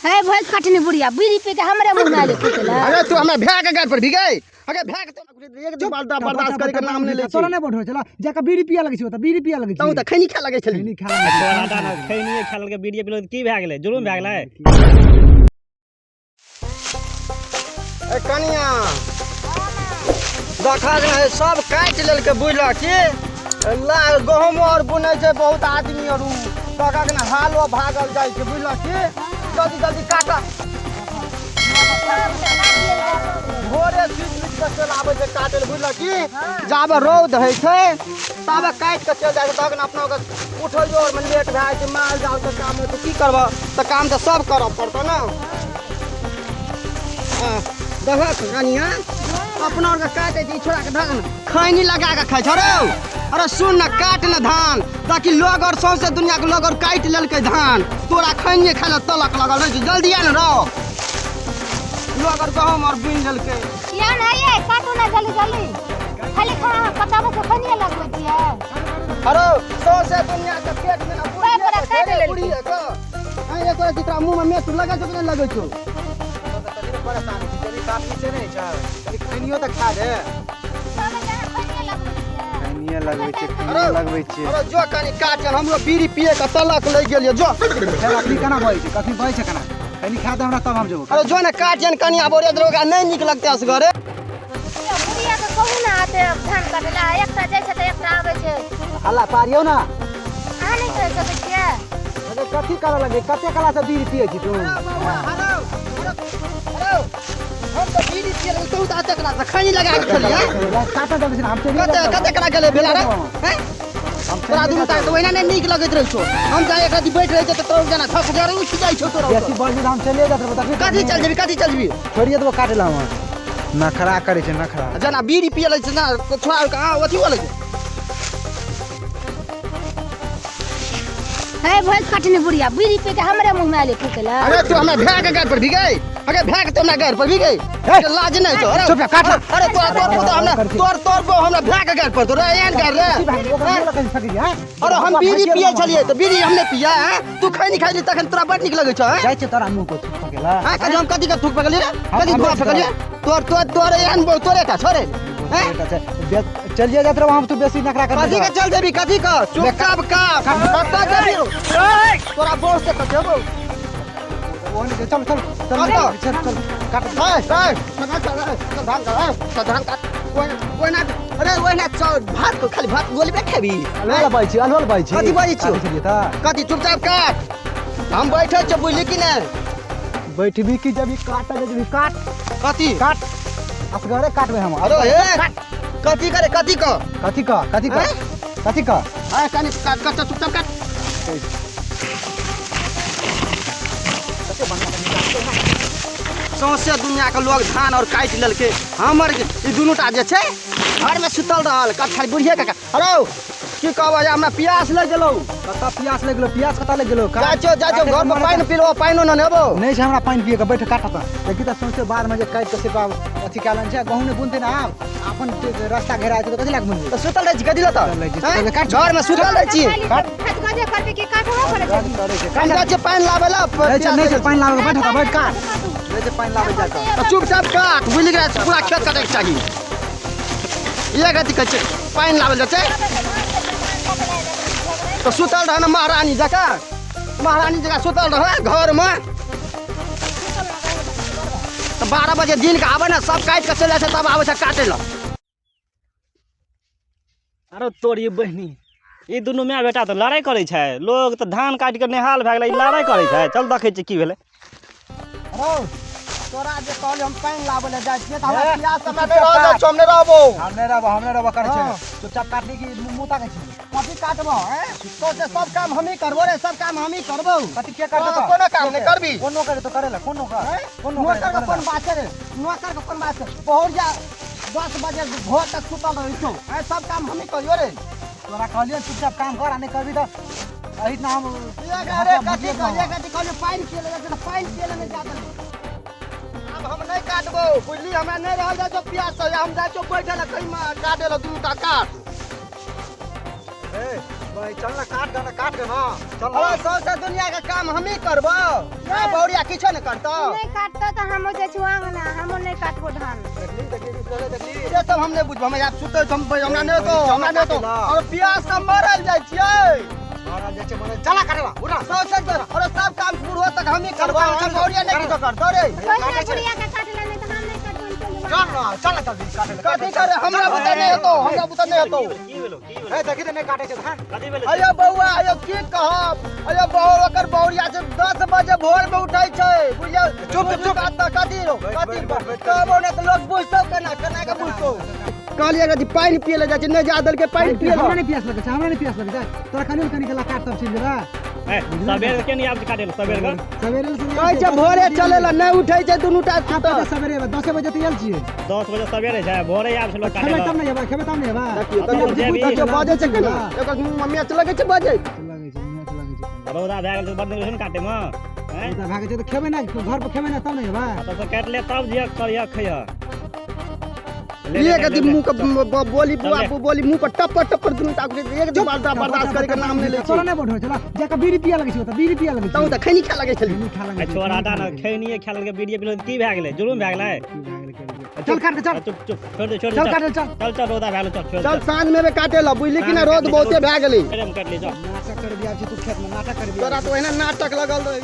हे भैंस काटने बुढ़िया बीड़ी पी के हमरे मुंह में आले फूकला। अरे तू हमरा भैया के गाड़ पर भी गई, अगे भैया के तो एक दिन बर्दाश्त करे के नाम नहीं ले। तोरा नहि बढ़ो चला जाके बीड़ी पिया लगै छै, ओतऽ बीड़ी पिया लगै छै। तू तऽ खैनी खा लगै छली। खैनी खा लगै छै। तोरा डाना खैनिये खा लेलकै, बीड़िये पी लेलकै, की भए गेलै? जुलुम भए गेलै। ए कनिया देखा ने, सब काटि लेलकै, बुझलक की ला गहूम आओर बुनै छै बहुत आदमी, आओर उ देखा ने हालो भागल जाइ छै, बुझलक की। जल्दी जल्दी काट, भोरे सुति उठि कऽ चलि आबै छै काटै लए, बुझलक की। जाबे रौद होइ छै ताबे काटि कऽ चलि जाइ छै, तखन अपना ओकर उठैयो आरमे लेट भए जाइ छै। माल जालके काम होइ छै, की करबह, तऽ काम तऽ सब करऽ पड़तौ ने। देखक कनिया, अपना आरके काटै छै, ई छोड़ाके धक ने खैनी लगा कऽ खाइ छौ रौ। अरे सुन ने, काट ने धान, ताकि लोग और सौंसे दुनिया के लोग और काटि लेलकै धान, तोरा खैनिये खाइ लए तलक लगल रहै छै। जल्दी आ ने रौ, लोग और गहूम और बुनि लेलकै। या ना ये काटू ना जल्दी जल्दी, खाली खा पताबो के खनिया लगबै छियै। अरे सौंसे दुनिया के पेट में ना पूरा पूरा काटि लेलकै। बुढ़िए के आँय एको रत्ती तोरा मुँह में मेस लगै छौ कि नहि लगै छौ? परेशान छी, जल्दी काटली से नहि छै, कनि खैनियो तऽ खा दे। खैनिये लगबै छै, खैनिये लगबै छै। अरे जो कनि काट, हमरो बीड़ी पिए के तलक लागि गेल, जो। चल, अखनी केना बहै छै? कखनी बहै छै? केना खैनी खा दे हमरा, तब हम जेबो। अरे जो ने काट, जन कनि आब ओरे ओकरा नहि नीक लगतै असगरे। बुढ़िया के कहू ना आते धान काटे ला, एकटा जाइ छै तऽ एकटा आबै छै। हल्ला पारियौ ना। अहाँ नहि कहि सकै छियै? अरे कथी करऽ लगै? कते कला से बीड़ी पिए छी तू? हम तऽ बीड़ी पिए लगै, तू तऽ एतेक रात खैनी लगा के खेलियै। काटऽ देबै छै, हम चलि। कते कते कला गेलै भेला रे हैं? तोरा दुनू टा तऽ ओहिना नहि नीक लगैत रहै छौ। हम तऽ एक रति बैठ रहै छै तऽ तोरा जेना थक जरे उठि जाइ छौ तोरा। बेसी बजबी तऽ हम चलिए जाइत रहबो तखनी। कथी चल जेबी? कथी चल जेबी? छोड़िए देबो काटे ला, हम नखरा करै छै नखरा। जेना बीड़ी पिए लगै छै ना छोड़ा के अथी हुअ लगै। हे भैंस काटने बुढ़िया बीड़ी पी के हमरे मुंह में आले फूकला। अरे तू हमरा भैया के गाड़ पर भी गई, अगे भैया के तो हमरा गाड़ पर भी गई, लाज नहीं छौ? अरे चुप जा, काट। अरे तोरा तोर तो हमरा तोर तोर बो हमरा भैया के गाड़ पर तोरा एहन गाड़ रे। अरे हम बीड़ी पिए छलियै तऽ बीड़ी हम नहि पिया हैं, तू खैनी खाइली तखन तोरा बड़ नीक लगै छौ हैं? जाइ छै तोरा मुँह को थूक पकेला। हैं, कथी हम कथी के थूक पकड़लियै रे? कथी धुआं फेकलियै? तोर तोर तोर एहन बो तोरे का छोड़े हैं? चलिए जाइत रहबो हम, तू बेसी नखरा कर। कथी के चल जेबी? कथी के? चुपचाप का कतऽ जेबी? तोरा बोस से कतेबो। चल चल चल चल चल काट। ए ए चल चल चल धान काट, चल धान काट। ओइ ना, अरे ओइ ना चल, भात को खाली भात गोली पे खेबी। अलुआ बाजै छी, अलुआ बाजै छी। कथी बाजै छियौ? काटै छलियै तऽ कथी? चुपचाप काट, हम बैठे छियौ, बुझली कि नहि? बैठबी कि जबी? काट जबी, काट। कथी काट? असगरे काटबै हम। अरे हे कथी करे? कथी क कथी क कथी क कथी क? ए कनि काट, काट, चुपचाप काट। सौंसे दुनिया के लोग धान और काटि लेलकै, हमर ई दुनू टा जे छै घरमे सुतल रहल कटहर बुढ़िए काका। अरे की कहबह जे हमरा प्यास लागि गेलौ। कतऽ प्यास लागि गेलौ? प्यास कतऽ लागि गेलौ? जाइ छियौ, जाइ छियौ घर पर पानि पिलबौ, पानिओ ने नेबौ। नहि छै हमरा पानि पिएके, बैठ काट तऽ देखी तऽ। सौंसे बादमे जे काटि कऽ सिर्फ आब अथी कए लेने छै, गहूँम नहि बुनतै ने आब, अपन रास्ता घेरा छै तऽ कथी लए कऽ बुनबै? तऽ सुतल रहै छी कथी लए तऽ? सुतल रहै छी, हैं? सुतल काट। घरमे सुतल रहै छी। खाली भात गजे करबै कि काटबो करै छै? करै छै। हम जाइ छियै पानि लाबै लए। नहि छै, नहि छै पानि लाबै के, बैठ तऽ बैठ काट। नहि छै पानि लाबै जाकऽ। तऽ चुपचाप काट, बुझि गेलै? पूरा खेत काटैके चाही। एक अथी कहै छै पानि लाबै लए जाइ छै तऽ सुतल रह ने महारानी जकाँ, महारानी जकाँ सुतल रह घरमे। तऽ 12 बजे दिनके आबै ने, सब काटि कऽ चलि जाइ छै, तब आबै छै काटै लए। अरे तोरी बहिनी, ई दुनू माय बेटा तऽ लड़ाइ करै छै। लोग तऽ धान काटि कऽ नेहाल भए गेलै, ई लड़ाइ करै छै। चल देखै छियै की भेलै। रौ, तोरा जे कहलियै हम पानि लाबै लए जाइ छियै तऽ हमरा हे, प्यास तू हमरा नहि चुपचाप रहल जाइ काट। छौ, हम नहि रहबौ। हम नहि रहबो, हम नहि रहबो करै छै। हाँ। चुपचाप काटली कि मुँह ताकै छी? कथी काटबो हैं? तो से सब काम हमही करबो रे, सब काम हमही करबो। कथी के करतौ? हाँ, कोनो काम नहि करबी। कोनो करे तो करेला, कोनो कर, हैं? कोनो करे नौकर के कोन बात छै रे? नौकर के कोन बात छै? पहुँच जा 10 बजे भोर तक सुतल रहै छौ हैं, सब काम हमही करियो रे। तोरा कहलियै चुपचाप काम कर, आ नहि करबी तऽ एहि ना हम एक अरे कथी कह, एक अथी कहलियै पानि पिए लए जाइ छै तऽ पानि पिए लए नहि जा देलही। आब हम नहि काटबौ, बुझली? हमरा नहि रहल जाइ छौ प्यास से, हम जाइ छौ बैठे लए कहीं काटे लए, दुनू टा काट। ए भाई चल ना काट दे ना, काट दे ना, चल ना। अरे सौंसे दुनिया के काम हमही करबो, आ बौरिया किछो ने करतो। नहीं काटतो तो हमो जाइ छी आंगना, हमो नहीं काटबो धान। देखली देखली देखली देखली। से सब हम नहीं बुझबो, हम आब सुतै छी, हम हमरा नहि हेतौ, हमरा नहि हेतौ। और प्यास से मरल जाइ छियै। मरल जाइ छै, मरल। चला काटेला, उठा। सौंसे अरे सब काम बुढ़ो तक हमही करबो, हम बौरिया नहि किछो करतो रे। कोई बुढ़िया के काटला नहीं तो हम नहीं काटबो, चल जेबो। चल ना, चल ना जल्दी काटेला। कथी करे, हमरा बुते नहि हेतौ, हमरा बुते नहि हेतौ। की भेलो, की भेलो? ए देखी तऽ नहि काटे छै धान। कथी भेलो? अयो बौआ, अयो की कहब, अयो बौआ ओकर बौरिया छै 10 बजे भोर में उठै छै, बुझलियौ? चुप, चुप। कथी रौ, बैठ, कथी बैठ, बैठ, बैठ। कहबो नहि तऽ लोक बुझतौ केना, केना के बुझतौ? कहलियै कथी पानि पियै लए जाइ छै, नहि जा देलकै पानि पियै हमरा लए। नहि प्यास लगै छै, हमरा नहि प्यास लगै छै। तोरा कनि कनि के काट तब चलि जेबै। ए, सबेर के नहीं आबै छै काटे लए, सबेर के? सवेरे से कहै छै भोरे चलै लए, नहि उठै छै दुनू टा सुतल। सवेरे 10 बजे तऽ आयल छियै। 10 बजे सबेरे छै, भोरे आबै छै लोक काटे खेबै लए। तब ने जेबै, खेबै तब ने जेबै। देखियौ, देखियौ, देखियौ, बजै छै केना, एकर मैच लगै छै बजै। लगै छै, मैच लगै छै। रौदा भए गेल तऽ बड्ड नीक छै ने काटेमे, आँय? रौदा भए गेल छै तऽ खेबै ने, घर पर खेबै ने तब ने जेबै। आ तब से काटि ले तब जे करिह खइह। ले, ले, एक ले, अथी ले, मुँह के चल। बोली बुआ चल ले। बोली मुँह पर टप्पर टप्पर दुनू टा एक दू बार बर्दाश्त करे के नाम नहि लै छै। तोरा नहि बढ़ो, चला जाके बीड़ी पिया लगै छै ओतऽ, बीड़ी पिया लगै छै। तब तऽ खैनी खाए लगै छली। खैनी खा लगै आ छै, छोड़ खैनी हटा खा ना, लगै छै। खैनिये खा लेलकै, बीड़िये पी लेलकै, की भए गेलै? जुलुम भए गेलै? की भए गेलै, की भए गेलै? चल काट के चल। चुप चुप, छोड़ दे, छोड़ दे, चल चल। काट ले, चल। चल चल, रौदा भए गेलै, चल, छोड़ चल दे। साँझ में काटे ला, बुझली कि ना, रौद बहुते भए गेलै। फेर हम काटि ले, चल। नाटक कर दिया छी तू खेत में, नाटक कर दिया। तोरा तऽ ओहिना नाटक लगल रहै।